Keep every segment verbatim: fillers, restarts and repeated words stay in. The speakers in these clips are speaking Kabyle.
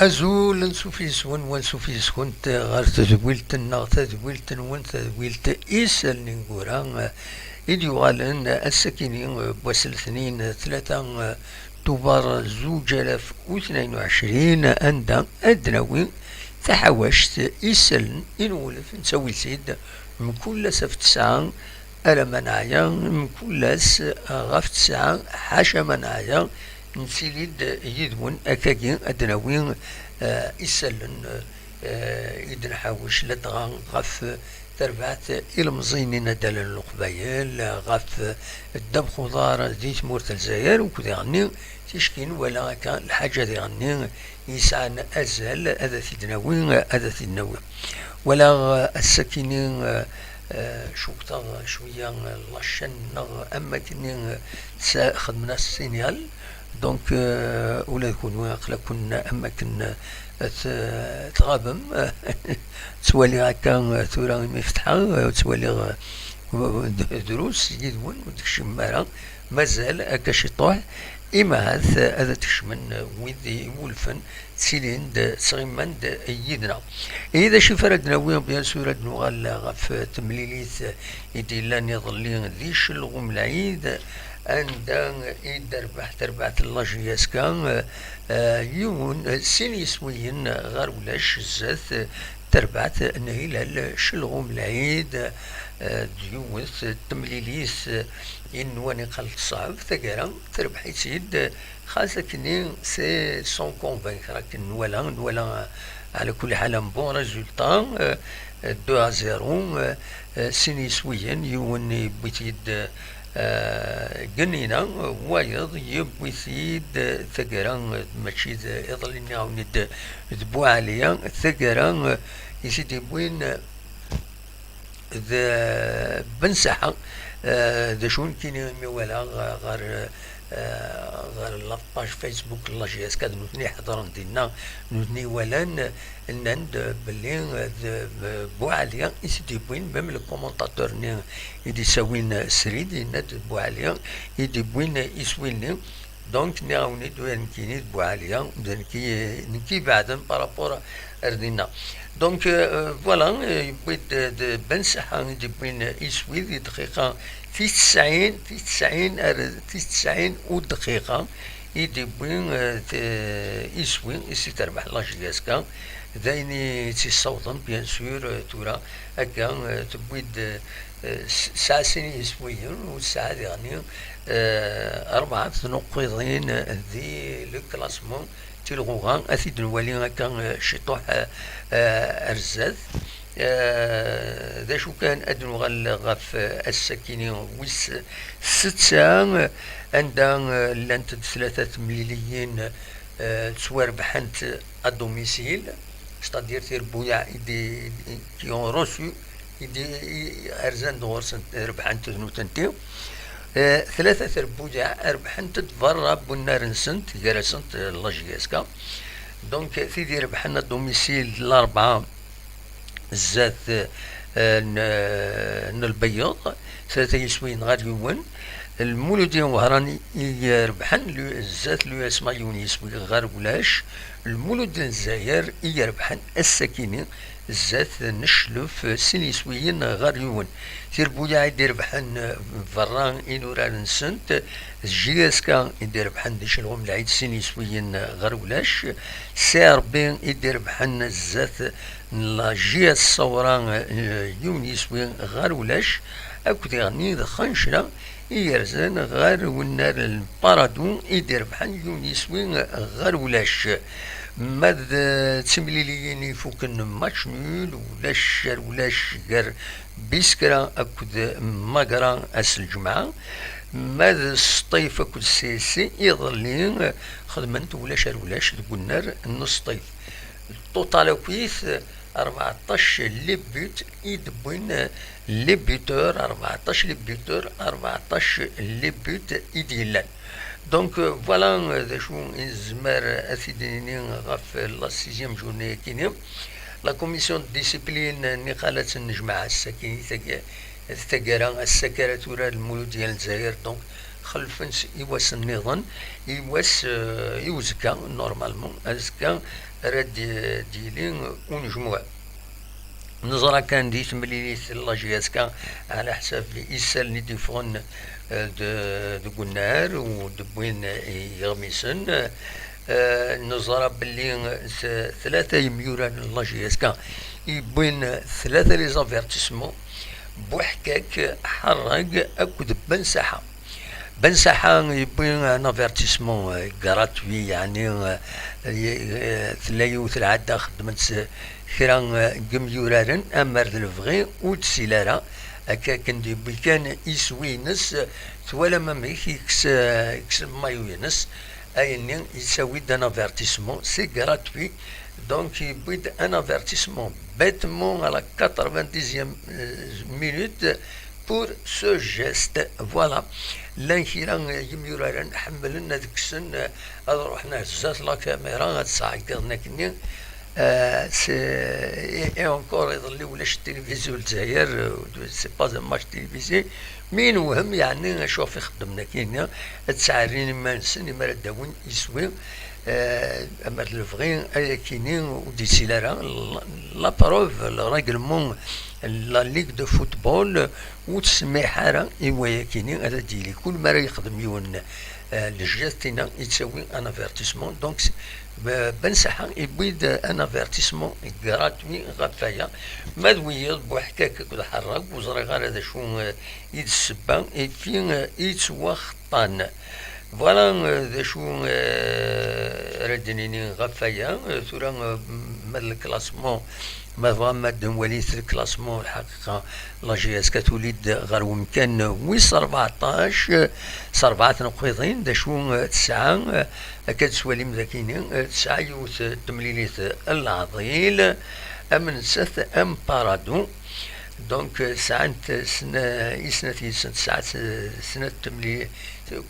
Azul ansuf yes-wen, wansuf yes-kent ɣer tedwilt-nneɣ, tadwilt-nwen, tadwilt Isallen ineggura, i d-yuɣalen ass-akini n wass n letnin tlata Tubeṛ zuǧ alaf u tnayen u ɛecrin, anda ad d-nawi taḥawact Isallen inwulef, nettawi-tt-id mkul ass ɣef tesɛa alamma neɛya, mkul ass ɣef tesɛa ḥaca ma neɛya, nettili-d yid-wen. Akkagi ad d-nawi, eh, isallen, eh, i d-nḥawec ladɣa ɣef terbaɛt ilemẓiyen inaddalen n Leqbayel, ɣef ddabex uḍar di tmurt n Lezzayer, akked diɣenni ticki nwala akka lḥaǧa diɣenni yesɛan azal ad t-id-nawi, ad t-id-nawi. Walaɣ ass-akini, eh, eh, cukteɣ cwiya, eh, la chaîne-nneɣ am akkenni, eh, sa-, xedmen-as signal. Donc, eh, ula d kunwi aql-aken am akken, eh, t-, tɣabem. Ttwaliɣ akka, eh, tura imi fetḥeɣ, eh, ttwaliɣ, eh, d-, drus yid-wen ur d-kcimem ara. Mazal akka ciṭuḥ. Imahat ad d-kecmen wid iwulfen, ttilin-d, ttɣiman-d yid-neɣ. Ihi d acu ara d-nawi, bien sûr, ad nuɣal ɣef temlilit i d-yellan iḍelli di Celɣum Lɛid, anda i d-terbeḥ terbaɛt n la J S K, eh, yiwen, sin yiswiyen ɣer ulac zdat terbaɛt n Hilal Celɣum Lɛid, eh, d yiwet n temlilit, eh, i nwan iqal teṣɛeb, taggara terbeḥ-itt-id, xas akkenni c'est sans convaincre, akken nwala, nwala, eh, ɛla kulli ḥal un bon résultat, eh, deux à zéro, eh, eh, sin yiswiyen, yiwen yewwi-t-id, eh, Gennina, wayeḍ yewwi-t-id, eh, taggara, eh, mačči d iḍelli, nniɣ-awen-id d Buɛaliya, taggara, eh, i t-id-yewwin, eh, d Ben Saḥa. Eh, d acu nekkini mi walaɣ, eh, ɣer, eh, ɣer la page Facebook n la J S K, d nutni ḥeḍren dinna, nutni walan, nnan-d belli, eh, d, eh, Buɛaliya i t-id-yewwin, même le commentateur-nni i d-isawin, eh, srid, yenna-d d Buɛaliya i d-yewwin, eh, iswi-nni. Donc, nniɣ-awen-id, ula d nekkini d Buɛaliya, d nekk i, nekk i ibeɛden par rapport ar dinna. Donc, euh, voilà, euh, yewwi-d, euh, d Ben Saḥa i d-yewwin iswi di dqiqa tis tesɛin, tis tesɛin ar tis tesɛin u dqiqa i d-yewwi, euh, t-, iswi i s-terbeḥ la J S K. D ayen i tt-yessawḍen, bien sûr, euh, tura akka, euh, tewwi-d, euh, s-, tesɛa sin yiswiyen, u tesɛa diɣen, eh, rebɛa tnuqqiḍin di le classement tilɣuɣa. Ad t-id-nwali akka, eh, ciṭuḥ, eh, eh, ar zdat. Eh, d acu kan, ad nuɣal ɣef, eh, ass-akini wis setta, anda, eh, llant-d tlata temliliyin, eh, ttwarebḥent à domicile, c'est-à-dire tirebbuyaɛ i d-, qui ont reçu, i d-, i, i, rzan-d ɣur-sent, rebḥent d nutenti. Eh, tlata trebbuyaɛ rebḥent-d berra n unnar-nsent, gar-asent, eh, la J S K. Donc, tid irebḥen à domicile, Larebɛa, zdat, eh, n, n Lbeyyeḍ, tlata yiswiyen ɣer yiwen. Lmuludi n Wehran i irebḥen lu-, zdat l'U S M A, yiwen yiswi ɣer ulac. Lmulud n Lezzayer i irebḥen ass-akini zdat n Ccluf, sin yiswiyen ɣer yiwen. Tirebbuyaɛ i d-irebḥen berra inurar-nsent, d J S K i d-irebḥen di Celɣum Lɛid, sin yiswiyen ɣer ulac. C R B i d-irebḥen zdat n la J S Sawra, eh, yiwen yiswi ɣer ulac, akked diɣenni d Xancra i yerzan ɣer unnar n Paradou i d-irebḥen yiwen yiswi ɣer ulac. Ma d timliliyin ifuken match nul, ulac ar ulac gar Biskra akked Magra ass n lǧemɛa, ma d Sṭif akked C S C iḍelli xedmen-t ulac ar ulac deg unnar n Sṭif. Ṭuṭal akkit, rbeɛṭac les buts i d-wwin les buteurs, rbeɛṭac les buteurs, rbeɛṭac les buts i d-yellan. Donc, euh, voilà, euh, d acu i nezmer ad t-id-nini ɣef la sixième journée-akini. La commission de discipline, euh, niqal ad tt-nejmeɛ ass-akini, tag-, taggara, ass-agi ara turar Lmuludya n Lezzayer, donc, xelfen-tt i wass nniḍen, i wass, eh, i uzekka, normalement, azekka ara d-, d-yili unejmuɛ. Neẓra kan di temlilit n la J S K, ɛla ḥsab isallen i d-yeffɣen, eh, d-, deg unnar u d-wwin iɣmisen. Eh, neẓra belli s-, tlata yemyuraren n la J S K i yewwin tlata les avertissements, Buḥkak, Ḥerrag akked Ben Saḥa. Ben Saḥa yewwi un avertissement, euh, gratuit, yeɛni, euh, y-, euh, tella yiwet lɛadda xeddmen-tt kra, euh, n yemyuraren, amer d lebɣi ur d-sil ara, akka akken d-yewwi kan iswi-ines, twalam amek yekkes, euh, yekkes lmayu-ines, ayenni yettawi-d un avertissement, c'est gratuit, donc yewwi-d un avertissement bêtement à la quatre-vingt-dixième, euh, minute, pour ce geste. Voilà. Llan kra n yimyuraren ḥemmlen ad kksen, ad ruḥen ar zdat la caméra, ad sɛeggeḍen akkenni. Euh, c'est, et, et encore, iḍelli ulac tilivizyu n Lezzayer, euh, c'est pas un match télévisé, mi newhem, yeɛni, acuɣef i xeddmen akkenni, ad ttɛerrin iman-nsen, imi ara d-awin iswi, euh, amer d lebɣi, ayakini ur d-yettili ara. La, la preuve, le règlement, la Ligue de football, ur tsemmiḥ ara i wayakini ara d-yili. Kul mi ara yexdem yiwen, eh, le geste-inna, yettawi un avertissement. Donc, s-, b-, Ben Saḥa yewwi-d un avertissement gratuit ɣef waya. Ma d wiyiḍ, Buḥkak akked Ḥerrag, ur ẓriɣ ara d acu, eh, i d ssebba, et puis, eh, yettwaxeṭṭan. Voilà, euh, d acu, euh, ara d-nini ɣef waya. Euh, tura, euh, ma d le classement, ma tebɣam ad nwali le classement, lḥaqiqa, la J S K tuli-d ɣer wemkan wis rbeɛṭac, euh, s rebɛa tneqqiḍin, d acu, euh, tesɛa, euh, akka d-tettwalim dagini, euh, tesɛa yiwet, euh, temlilit, euh, n leɛḍil, am nettat, am Paradou. Donc, euh, sɛant sna-, i snat yid-sent tesɛa, euh, snat temli-,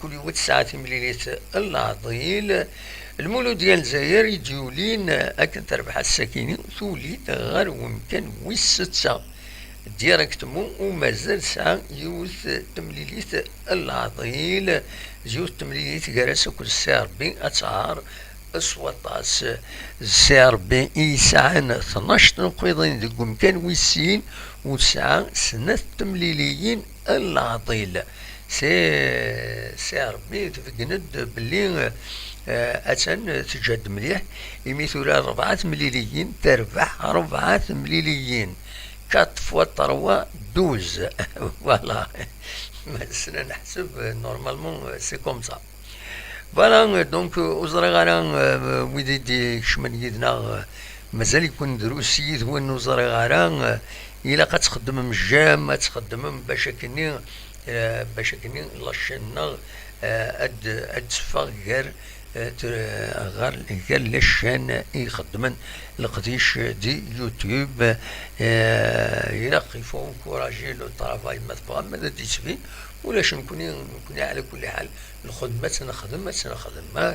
kul yiwet tesɛa timlilit n leɛḍil. Lmuludya n Lezzayer i d-yulin, euh, akken terbeḥ ass-akini, tuli-d ɣer wemkan wis setta. Directement, u mazal tesɛa yiwet temlilit n leɛḍil, yiwet temlilit gar-as akked Sserbi, ad tɛer s waṭas. Sserbi i yesɛan tnac tneqqiḍin deg umkan wis sin, u tesɛa snat temliliyin n leɛḍil. Si, Sserbi tbeggen-d belli, eh, attan teǧǧa-d mliḥ, imi tura rebɛa temliliyin, terbeḥ rebɛa temliliyin. Quatre fois trois, douze. Voilà. Ma nesna neḥseb, normalement, c'est comme ça. Voilà, donc, euh, ur ẓriɣ ara, euh, wid i d-ikecmen yid-neɣ, euh, mazal-iken drus yid-wen, ur ẓriɣ ara, euh, ilaq ad txeddmem j'aime, ad txeddmem bac akkenni, euh, bac akkenni la chaîne-nneɣ, euh, ad, ad teffeɣ gar, euh, t-, ɣer, gar les chaînes i ixeddmen leqdic di YouTube. Euh, ilaq, il faut encourager le travail, ma tebɣam ad d-yettbin, ulac, nekkni, nekkni ɛla kulli ḥal, lxedma ad tt-nexdem, ad tt-nexdem, ah,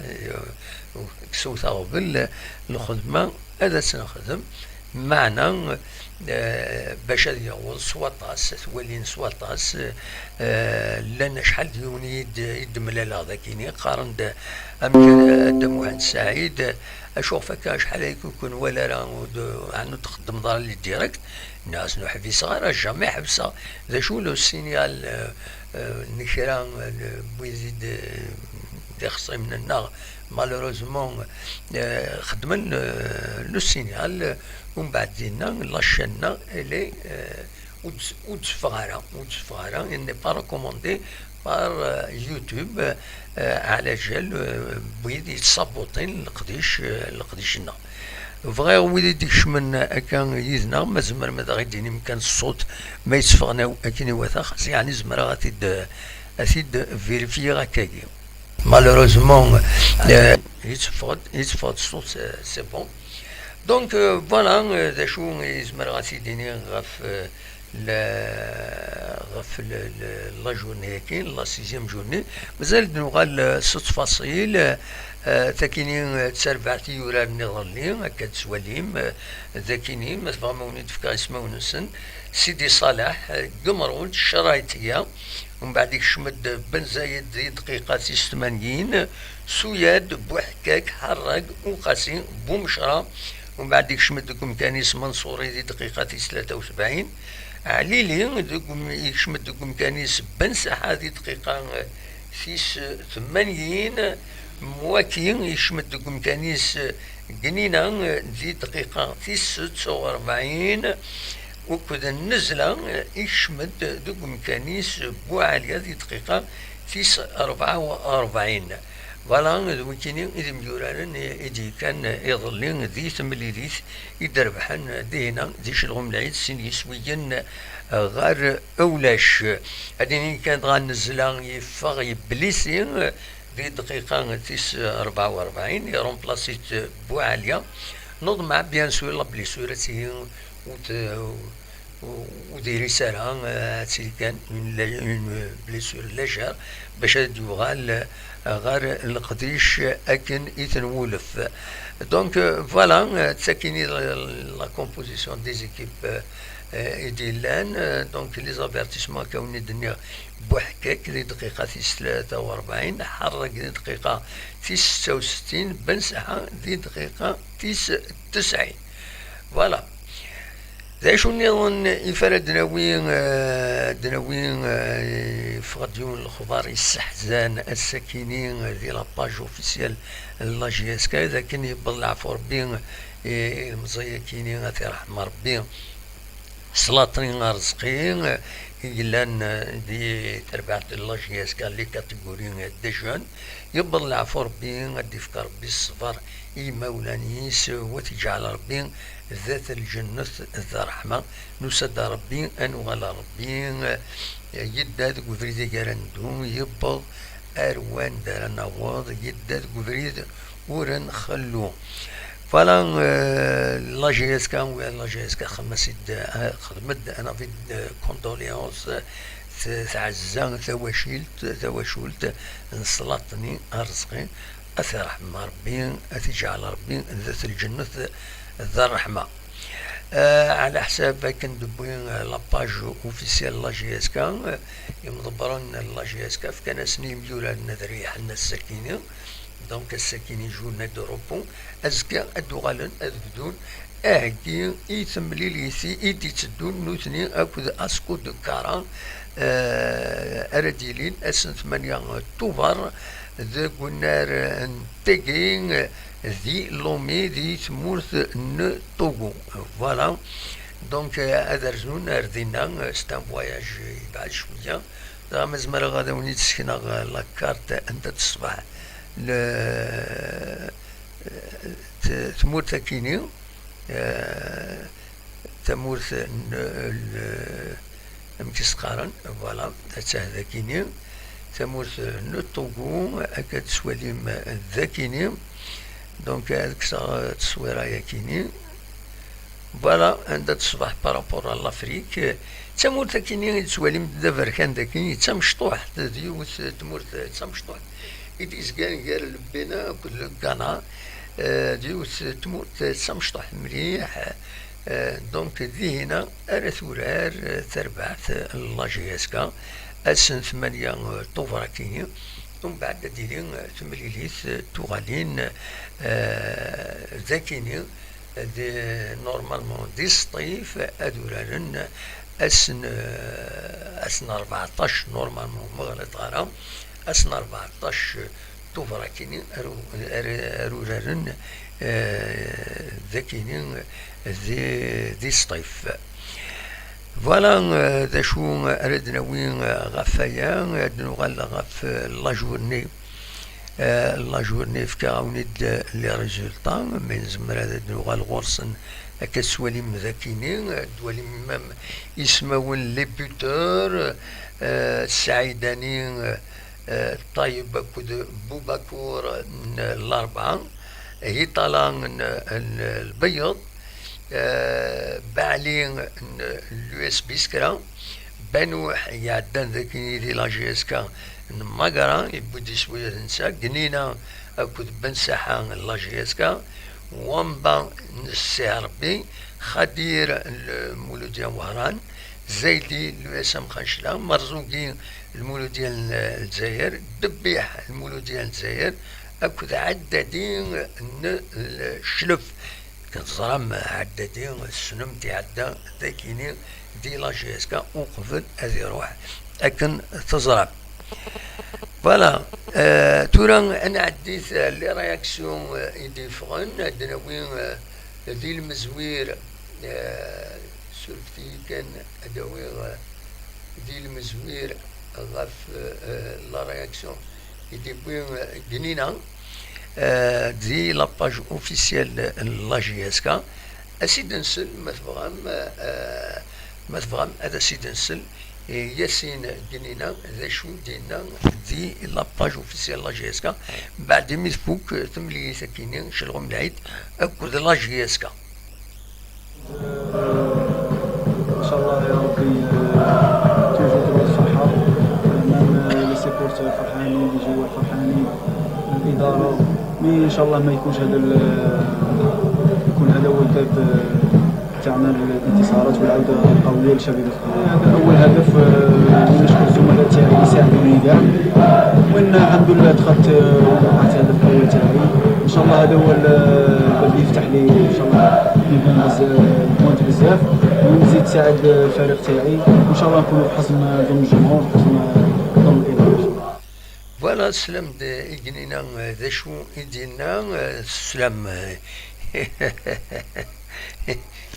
kksew taɣbel, lxedma ad tt-nexdem, meɛna, eh, bac ad yaweḍ s waṭas, ad t-walin s waṭas, eh, llan acḥal d yiwen i d-, i d-mlaleɣ dagini, qqaren-d, amek a Dda Muḥend Saɛid, acuɣef akka acḥal ay ken-wala ara ur d-, ɛni ur txeddmeḍ ara les directs? Nniɣ-as, ur ḥbiseɣ ara, jamais ḥebseɣ. D acu le signal, eh, eh, n kra, eh, n wid i d-, d ixṣimen-nneɣ, malheureusement, eh, xedmen, eh, le signal, eh, umbeɛd dinna, la chaîne-nneɣ, elle est, eh, ur d-, ur d-teffeɣ ara, ur d-teffeɣ ara, il n'est pas recommandé par, eh, YouTube, eh, ɛla jal, eh, wid yettṣabuṭin leqdic, eh, leqdic-nneɣ. Bɣiɣ wid i d-ikecmen akka yid-neɣ, ma tzemrem ad aɣ-d-tinim kan ṣṣut, ma yetteffeɣ neɣ akken iwata, xas yeɛni zemreɣ ad t-id-, ad t-id-vérifier akkagi. Malheureusement, euh, yetteffeɣ-d, yetteffeɣ-d ṣṣut, euh, c'est bon. Donc, euh, voilà, euh, d acu i zemreɣ ad t-id-iniɣ ɣef, euh, la, ɣef la journée-agi, la sixième journée. Mazal ad nuɣal, euh, s ttfaṣil, euh, takini, euh, d tarbaɛt i yuraren iḍelli, akka d-tettwalim, euh, dakini, ma tebɣam ad wen-id-fkeɣ ismawen-nsen, Sidi Ṣaleḥ, euh, Gemrud, Craytiya, umbeɛd ikcem-d Ben Zayed di dqiqa tis tmanyin, Suyad, Buḥkak, Ḥerrag, Uqasi, Bumecra, umbeɛd ikcem-d deg umkan-is Manṣuri di dqiqa tis tlata u sebɛin, Ɛlili deg um-, ikcem-d deg umkan-is Ben Saḥa di dqiqa, eh, tis tmanyin, Mwaki ikcem-d deg umkan-is, eh, Gnina, eh, di dqiqa tis setta u rebɛin, akked Nnezla, eh, ikcem-d deg umkan-is Buɛaliya di dqiqa tis rebɛa u rebɛin. Voilà, d wikini i d imyuraren i, i d-yekkan iḍelli di temlilit i d-rebḥen dihina di Celɣum Lɛid, sin yiswiyen ɣer ulac. Ad nini kan dɣa Nnezla yeffeɣ yeblisi di dqiqa tis rebɛa u rebɛin, irumplasi-t Buɛaliya. Neḍmeɛ, bien sûr, la blessure ad tihi ur t-, ur, ur d-iris ara, eh, ad tili kan une lé-, une blessure légère, bac ad d-yuɣal, eh, ɣer leqdic akken i tenwulef. Donc, euh, voilà, euh, d takini la, la composition des équipes, euh, euh, i d-yellan. Euh, donc, les avertissements akka wen-d-nniɣ, Buḥkak di dqiqa tis tlata u rebɛin, Ḥerrag di dqiqa tis setta u settin, Ben Saḥa di dqiqa tis tesɛin. Voilà. D acu nniḍen i f ara d-nawi, eh, d-nawi, eh, yeffeɣ-d yiwen n lexbar yesseḥzan ass-akini, eh, di la page officielle n la J S K, d akken yewweḍ leɛfu Rebbi, eh, i ilemẓi-akini, ad t-iṛḥem Rebbi, Slatni Arezqi, eh, i yellan, eh, di terbaɛt n la J S K, les catégories, eh, des jeunes. Yewweḍ leɛfu Rebbi, ad d-ifk Rebbi ṣṣber i yimawlan-is, u ad t-iǧɛel Rebbi d at lǧennet d ṛṛeḥma. Nusa-d ar Rebbi, ad nuɣal ar Rebbi, yedda deg ubrid i ara neddu, yewweḍ ar wanda ara naweḍ, yedda deg ubrid ur nxellu. Voilà, euh, la J S K, la J S K xedmet-d, euh, xedmet-d un avis de condoléances, t-, tɛezza tawacilt, tawacult n Slatni Arezqi, ad t-iṛḥem Ṛebbi, ad t-iǧɛel Ṛebbi d at lǧennet d ṛṛeḥma. Euh, ɛla ḥsab akken d-tewwi, euh, la page officielle la J S K, euh, imḍebbren n la J S K fkan-asen i yimyuraren ad reyḥen ass-akini. Donc, ass-akini, journée de repos. Azekka ad d-uɣalen ad bdun aheggi i temlilit i d-itteddun nutni akked Asco de Kara, eh, ara d-yilin ass n tmanya Tubeṛ deg unnar n Tegi di Lomé di tmurt n Togo. Voilà. Donc, eh, ad rzun ar dinna, eh, c'est un voyage yebɛed cwiya. Dɣa ma zemreɣ ad awen-id-sekneɣ, eh, la carte anda teṣbeḥ le-, t-, tmurt akini, eh, tamurt n, l-, amek i s-qqaren, voilà, attah d akini, tamurt n Togo, akka d-teswalim d akini. Donc, ad kkseɣ tteswira yakini. Voilà, anda teṣbeḥ par rapport à l'Afrique. D tamurt akini i tettwalim d aberkan daki, d tamecṭuḥt, d yiwet n tmurt d tamecṭuḥt i d-yezgan gar Lbina akked le Ghana. Eh, d yiwet n tmurt d tamecṭuḥt mliḥ. Eh, donc, dihina ara turar, eh, tarbaɛt n la J S K, ass n tmanya, eh, Tubeṛ akini. Umbeɛd ad d-tili, eh, temlilit, eh, tuɣalin, eh, d akini. Di, normalement, di Sṭif ad uraren ass n, ass n rbeɛṭac, normalement, ma ɣliṭeɣ ara, ass n rbeɛṭac Tubeṛ akini, ar, ar, ar uraren, eh, d akini di, di Sṭif. Voilà, eh, d acu ara d-nawi, eh, ɣef waya, ad nuɣal ɣef, eh, la journée. Eh, la journée, fkiɣ-awen-id, eh, les résultats, mi nezmer ad d-nuɣal ɣur-sen, akka tettwalim d akini, eh, ad d-twalim même ismawen les buteurs, eh, Saïdani, eh, eh, Ṭayeb akked Bubakur n Larebɛa, Hitala n, n Lbeyyeḍ, eh, Baɛli n l'U S B Skra, Banuḥ iɛeddan dagi di la J S K n Magra, yewwi-d iswi d netta, Gnina akked Ben Saḥa n la J S K, Wamba n Ssi Ṛebbi, Xadir Lmuludya Wehran, Zaydi l'U S M Xancla, Merzugi Lmuludya n Lezzayer, Debbiḥ Lmuludya n Lezzayer, akked Ɛeddadi n Leclef. Teẓram Ɛeddadi, tessnem-t, iɛedda dagini di la J S K uqbel ad iruḥ, akken teẓram. Voilà. Euh, tura ad nɛeddi les réactions, euh, i d-yeffɣen, ad d-nawi, euh, di lmezwir, euh, surfet-iyi kan, ad d-awiɣ, euh, di lmezwir ɣef, euh, la réaction i d-yewwi, euh, Gnina, euh, di la page officielle n la J S K. Ad s-id-nsel, ma tebɣam, euh, ma tebɣam ad as-id-nsel i Yasin Gnina, d acu d-yenna di la page officielle n la J S K, mbeɛd imi tfuk temlilit akkin-nni, celɣum lɛid akked la J S K. ان شاء الله يا ربي، آه، toujours تبقى الفرحه. مام لي سيبورتور فرحانين، لي جوار فرحانين، الاداره. مي ان شاء الله ما يكونش هذا ال- يكون هذا هو الباب، آه، تاعنا للانتصارات والعوده القويه للشبيبه. هذا اول هدف، آه، ونشكر الزملاء تاعي اللي ساعدوني كاع. وان الحمد لله دخلت، آه، وقعت هدف الاول تاعي. ان شاء الله هذا هو ال- الباب اللي يفتح لي ان شاء الله. بوانت بزاف، ونزيد تساعد الفريق تاعي، وان شاء الله نكونوا في حصن ظلم الجمهور، في حصن ظلم الاداره. Voilà, teslam-d i Gnina, d acu i d-yenna, teslam.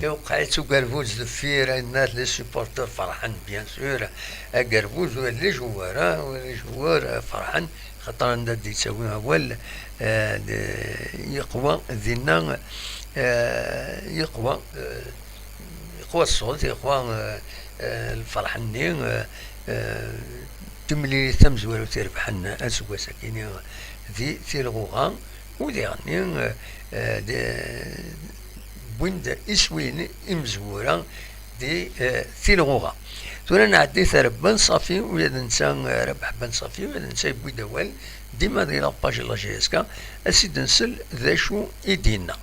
Iwqeɛ-itt ugerbuz deffir, yenna les supporters ferḥen, bien sûr, agerbuz, les joueurs, les joueurs ferḥen, xaṭer anda d-yettawi awal, eh, yeqwa dinna, eh, yeqwa, eh, yeqwa ṣṣut, yeqwa, eh, eh, lferḥ-nni, eh, eh, timlilit tamezwarut irebḥen aseggas-akini di Tilɣuɣa, u diɣenni, eh, eh, di, wwin-d iswiyen imezwura di, eh, Tilɣuɣa. Tura nɛeddi ar Ben Safi, ula d netta, eh, Rabaḥ Ben Safi, ula d netta yewwi-d awal, dima di la page n la J S K, ad s-id-nsel d acu i d-yenna.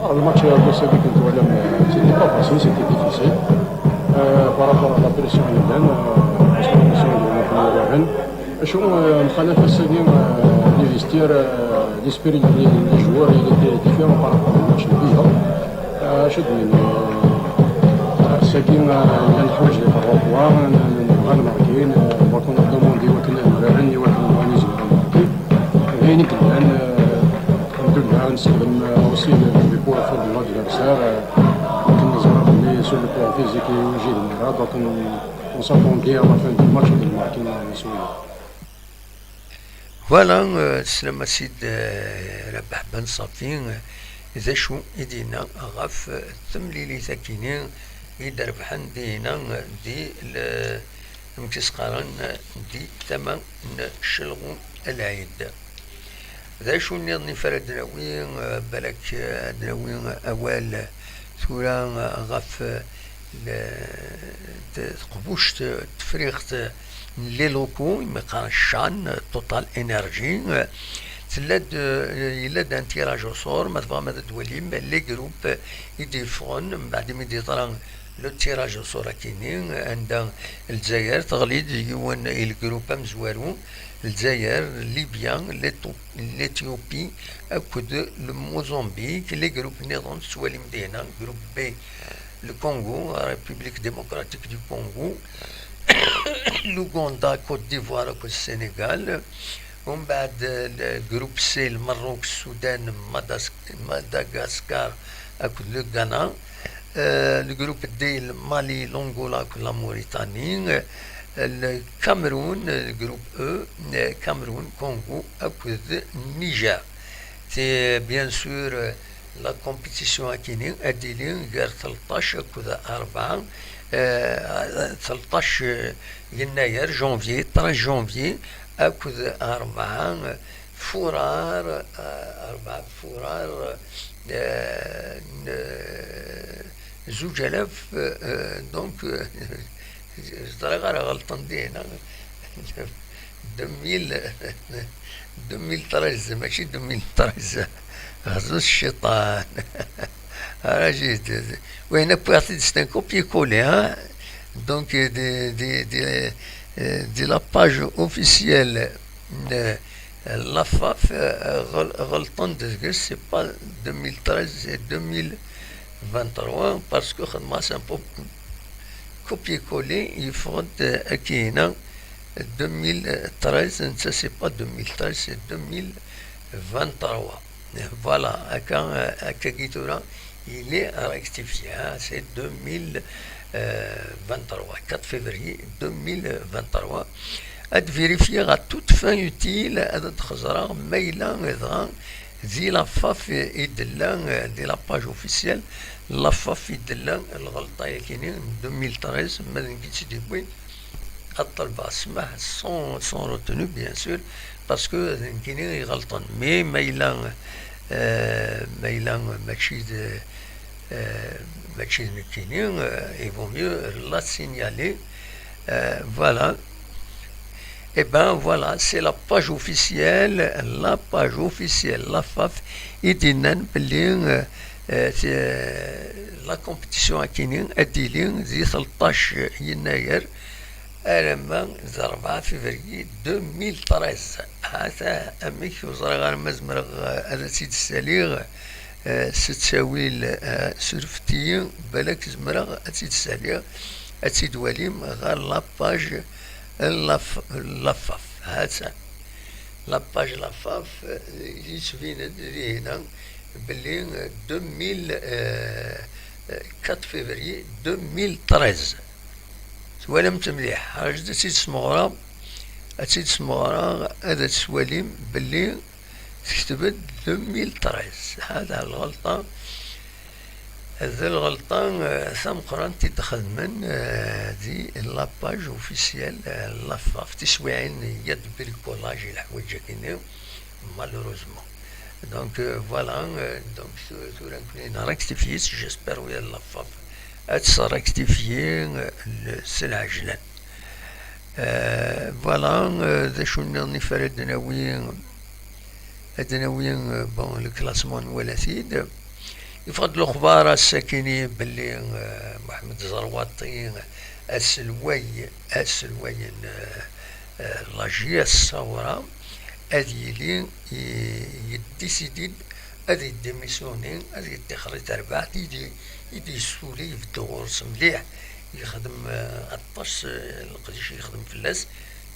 Ah, le match, euh, de ce week-end, voilà, mais c'était pas facile, c'était difficile. Euh, par rapport à la pression, il y a, euh, parce que la pression, il y a, il y a, il y a, شو، آه، مخالفة السنة، آه، لي فيستير، آه، ليسبري ديال لي جوار اللي كاين ديفيرون بارابور للماتش اللي فيها. آه، شد من، آه، ساكن، آه، كان حوايج لي باروا بوا، غنماركين، آه، باكون دوموندي وكنا مراهن، وكنا مغانيزي غنماركي. غيني كدان، آه، الحمد لله نستخدم، آه، اوسي لي بوان فور دو لادفيرسير، آه، كنا زعما بلي سور لو بلان فيزيك يجي المرا، دونك اون ساتوندي ا لا فان دو ماتش غنماركي سويا. Voilà, euh, teslam a Sid, euh, Rabaḥ Ben Safi, euh, d acu i d-yenna ɣef, euh, temlilit-akini i d-rebḥen dinna, euh, di le-, amek i s-qqaren, euh, di tama n Celɣu Lɛid. D acu nniḍen i f ara d-nawi, euh, balak, euh, ad d-nawi awal tura, euh, ɣef, euh, le-, t-, teqbuct, euh, tefriɣt, euh, n les locaux, imi qqaren ccan, Total Energy, tella-d, yella-d un tirage au sort, ma tebɣam ad d-twalim les groupes i d-yeffɣen mbeɛd imi d-yeḍra le tirage au sort akini, anda Lezzayer teɣli-d yiwen i le groupe amezwaru, Lezzayer, Libya, l'Éthiopie akked le Mozambique. Les groupes nniḍen tettwalim dihna, groupe B, le Congo, la République démocratique du Congo, l'Ouganda, Côte d'Ivoire akked Sénégal. Umbeɛd, le groupe C, le Maroc, Soudan, Madas-, Madagascar akked le Ghana. Euh, le groupe D, le Mali, l'Angola akked la Mauritanie. Euh, le Cameroun, le groupe E, le Cameroun, Congo akked Niger. C'est bien sûr, euh, la compétition akini ad d-tili gar tleṭṭac akked rebɛa, euh, tleṭṭac, euh, yennayer, janvier, treize janvier, akked rebɛa, euh, furar, euh, rebɛa furar, euh, n-, Zuǧ alaf, euh, euh, donc, euh, ẓriɣ ara ɣelṭen dinna. Deux mille, deux mille treize, mačči deux mille treize. Ɣezzut cciṭan. Ara jid. Wayen akk wwiɣ-t-id, c'est un copier-coller, hein. Donc, euh, de, de, de, euh, de la page officielle, euh, la faf, euh, ɣel-, ɣelṭen deg-s, c'est pas deux mille treize, c'est deux mille vingt-trois, parce que xedmeɣ-as un peu copier-coller, yeffeɣ-d, euh, akkin-a, deux mille treize, netta, c'est pas deux mille treize, c'est deux mille vingt-trois. Voilà, akka, euh, akkagi tura, il est rectifié, hein, c'est deux mille vingt-trois, quatre février deux mille vingt-trois. Ad vérifier à toute fin utile, ad xeẓreɣ ma yella dɣa di la faf i d-tella, di la page officielle, la faf i d-tella lɣelṭa-yakini n deux mille treize, ma d nekk i tt-id-yewwin, ad ṭelbeɣ ssmaḥ sans, sans retenue, bien sûr, parce que d nekkini i iɣelṭen. Mais ma yella, euh, ma yella mačči d, euh, mačči d nekkini, euh, il vaut mieux la signaler. Euh, voilà. Eh ben voilà, c'est la page officielle, la page officielle, la faf, i d-yennan belli, euh, euh, c'est, euh, la compétition akini ad d-tili di tleṭṭac yennayer alamma d rebɛa février deux mille treize. Hata amek, ur ẓriɣ ara ma zemreɣ, euh, ad tt-id-ssaliɣ, euh, s ttawil, euh, surfet-iyi, balak zemreɣ ad tt-id-ssaliɣ, ad tt-id-twalim ɣer la page n la f-, la faf. Hata. La page la faf, euh, yettbin-d dihina belli, euh, deux mille, euh, quatre février deux mille treize. Twalamt mliḥ, rajt ad tt-id-smeɣreɣ, ad tt-id-smeɣreɣ, ad tt-twalim belli tekteb-d deux mille treize. Hada lɣelṭa, d lɣelṭa, eh, tameqqrant i d-xedmen, eh, di la page officielle, eh, la faf, tiswiɛin, il y a de bricolage i leḥwayeǧ-agi-nni, malheureusement. Donc, euh, voilà, euh, donc, tu, tura nekkni rectifier, j'espère, oui, la faf ad tt-rectifier, euh, le, s lɛejlan. Euh, voilà, euh, d acu nniḍen i ara d-nawi, ad d-nawi, euh, bon, le classement nwala-t-id. Yeffeɣ-d lexbar ass-akini belli, euh, Mohamed Zerwaṭi, aselway, aselway n, euh, euh, la J S Sawra, ad yili i-, yeddisidi-d ad yeddémissionné, ad yettixer i terbaɛt i d-, i d-yessuli, ibeddu ɣur-s mliḥ, yexdem, eh, aṭas, eh, leqdic i yexdem fell-as.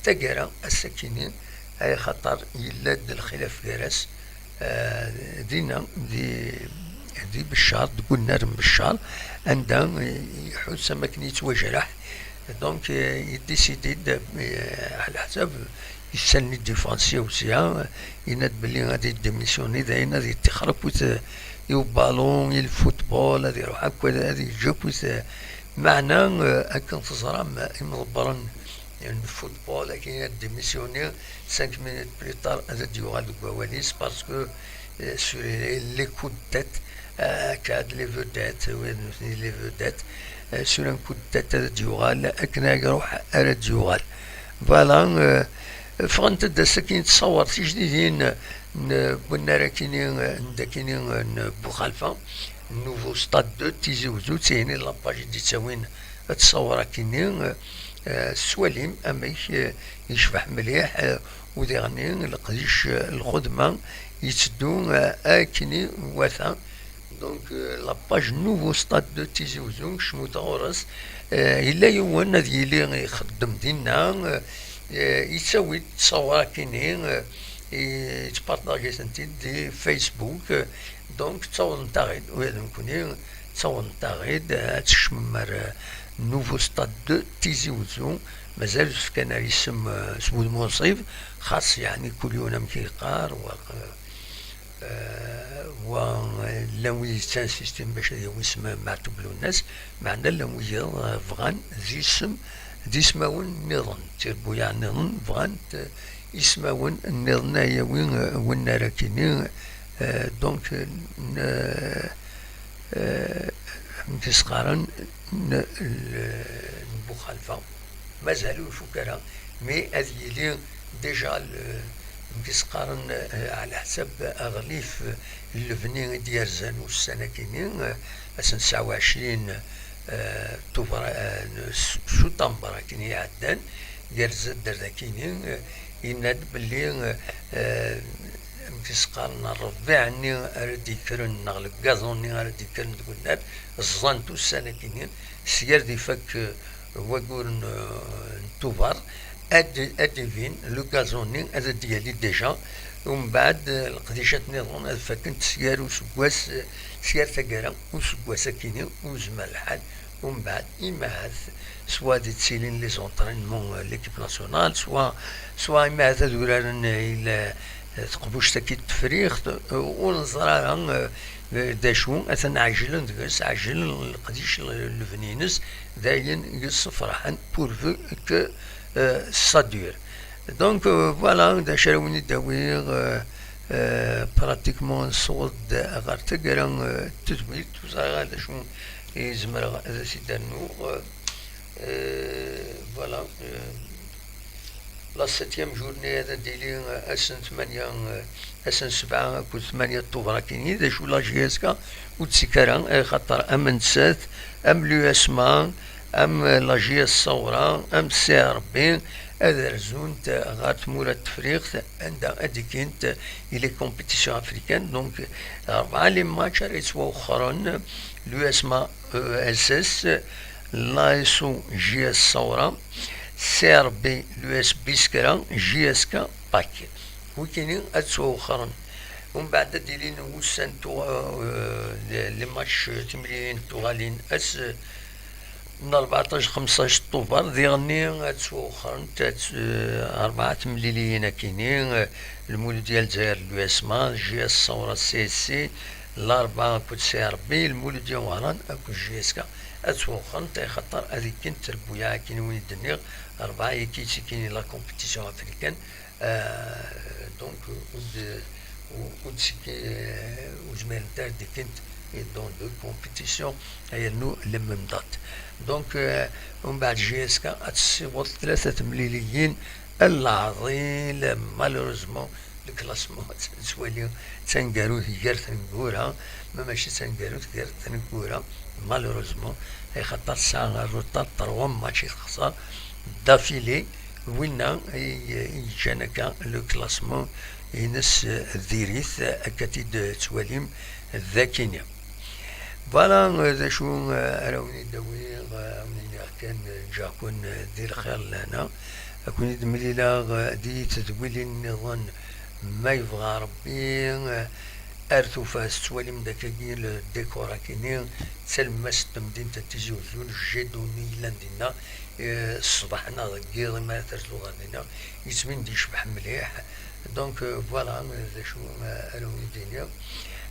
Taggara, ass-akini, ay axaṭer yella-d lxilaf gar-as, eh, dinna, di, di Beccar, deg unnar n Beccar, anda, eh, iḥuss am akken yettwajreḥ. Donc, eh, yeddisidi-d, eh, ɛla ḥsab, yessalen i défense-iw sya, yenna-d belli ad yeddémissionné, dayen ad yettixer akkit, eh, i ubalon, i lfutbol, ad iruḥ akk, ad, ad yeǧǧ akkit, eh, meɛna, eh, akken teẓram, eh, imḍebbren n lfutbol, akken ad démissionné, cinq minutes plus tard, ad d-yuɣal deg wawal-is, parce que, eh, sur les, les coups de tête, eh, akka, les vedettes, wid nutni les vedettes, eh, sur un coup de tête, ad d-yuɣal, akken ad iruḥ, ara d-yuɣal. Voilà, euh, ffɣent-d ass-akini ttṣawar tijdidin n, n unnar akini, n dakini, n Buxalfa, nouveau stade de Tizi Ouzou, d tihin i d la page i d-ittawin ttṣawar akini, euh, s walim amek, euh, yecbeḥ mliḥ, euh, u diɣenni leqdic, euh, lxedma yetteddu, euh, akken iwata. Donc, euh, la page nouveau stade de Tizi Ouzou, kecmet ɣur-s. Euh, yella yiwen ad yili ixeddem dinna, euh, euh, yettawi-d ttṣawar akini, euh, yettpartaji-tent-id di Facebook. Euh, donc, ttawḍent-aɣ-id, ula d nekkni, ttawḍent-aɣ-id, euh, ad tkecmem ar, euh, nouveau stade de Tizi Ouzou. Mazal ur s-fkan ara isem, euh, s wudem unṣib, xas, yeɛni, kul yiwen amek i yeqqar, wa, euh, Eh, wa, eh, llan wid yettinsistin bac ad yawi isem Meɛtub Lwennas, meɛna llan wiyaḍ, eh, bɣan d isem, d ismawen nniḍen, d tirbuyaɛ nniḍen, bɣant, eh, ismawen nniḍen ad yawi, eh, unnar akini, eh, donc, eh, n-, eh, Amek i s-qqaren, n, n Buxalfa. Mazal ur ifuk ara, mais ad yili déjà le, amek i s-qqaren, eh, ɛla ḥsab aɣlif n lebni i d-yerzan ussan-akini, eh, ass n tesɛa u ɛecrin, eh, Tubeṛ, eh, s, s uṭamber akken i iɛeddan, yerza-d ar dakini, eh, yenna-d belli, eh, amek i s-qqaren, ṛṛbiɛ-nni ara d-yekkren neɣ le gazon-nni ara d-yekkren deg unnar, ẓẓan-t ussan-akini, sya ar d-ifak, eh, waggur n, eh, n Tubeṛ, ad, ad d-ibin le gazon-nni, ad d-yali déjà. Umbeɛd, eh, leqdicat nniḍen ad fakent sya ar useggas, eh, sya ar taggara useggas-akini, ur yezmir lḥal. Umbeɛd, imahat, soit ad ttilin les entraînements, euh, l'équipe nationale, soit, soit imahat ad uraren, euh, il, euh, teqbuct-agi n Tefriqt, euh, ur neẓri ara, euh, d acu, atan ɛejlen deg-s, ɛejlen leqdic n lebni-ines, d ayen yessefraḥen, pourvu que, euh, ça dure. Donc, euh, voilà, d acu ara wen-id-awiɣ, euh, euh, pratiquement nessaweḍ-d ɣer taggara, euh, n tedwilt, ur ẓriɣ ara d acu i zemreɣ ad as-id-rnuɣ. Euh, voilà. Euh, la septième journée ad d-tili, euh, ass n tmanya, euh, ass n sebɛa akked tmanya Tubeṛ akini, d acu la J S K ur d-tekki ara, axaṭer am nettat, am l'U S M A, am la J S Sawra, am C R B, ad rzunt ɣer tmura n Tefriqt, anda ad d-ikkint i les compétitions africaines. Donc, rebɛa les matchs ara yettwawexxren, l'U S M A E S S, l'A S O J S Sawra, C R B, l'U S Biskra, J S K, Pak. Wikini ad ttwawexxren. Umbeɛd ad d-ilin wussan tuɣ-, euh, les, les matchs, timlilin tuɣalin ass n rbeɛṭac xemsac Tubeṛ, diɣenni ad ttwawexxrent, ad tt-, eh, rebɛa temliliyin akini, eh, Lmuludya Lezzayer n l'U S M A, J S Sawra C S C, Larebɛa akked C R B, Lmuludya Wehran akked J S K. Ad ttwawexxrent, axaṭer ad ikkent trebbuyaɛ akini win i d-nniɣ, rebɛa yaki ttikini la compétition africaine, Euh, donc, ur d-, ur, ur d-, euh, ur zmirent ara ad d-kkent dans de compétition, yernu les mêmes dates. Donc, euh, umbeɛd J S K ad tessiweḍ tlata temliliyin, lɛaḍil, malheureusement, le classement, tettwali d taneggarut gar tneggura, ma mačči d taneggarut gar tneggura, malheureusement, axaṭer tesɛa retard, trois matchs i texṣer d'affilée, winna i, i yeǧǧan akka le classement ines diri-t, akka t-id-tettwalim dakini. Voilà, d acu ara wen-id-awiɣ, ad wen-iniɣ kan, ǧǧiɣ-ken di lxir lehna, ad ken-id-mlileɣ di tedwilin nniḍen ma yebɣa Rebbi. Ar tufat, tettwalim-d akkagi le décor akini, d talemmast n temdint n Tizi Uzzu, le jet d'eau-nni yellan dinna, eh, ṣṣbeḥ neɣ deg yiḍ, imi ara terzu ɣer dinna, yettbin-d yecbeḥ mliḥ. Donc, euh, voilà, euh, d acu, euh, ara wen-id-iniɣ.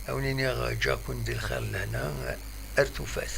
Ad wen-iniɣ, euh, ǧǧiɣ-ken di lxir lehna, euh, ar tufat.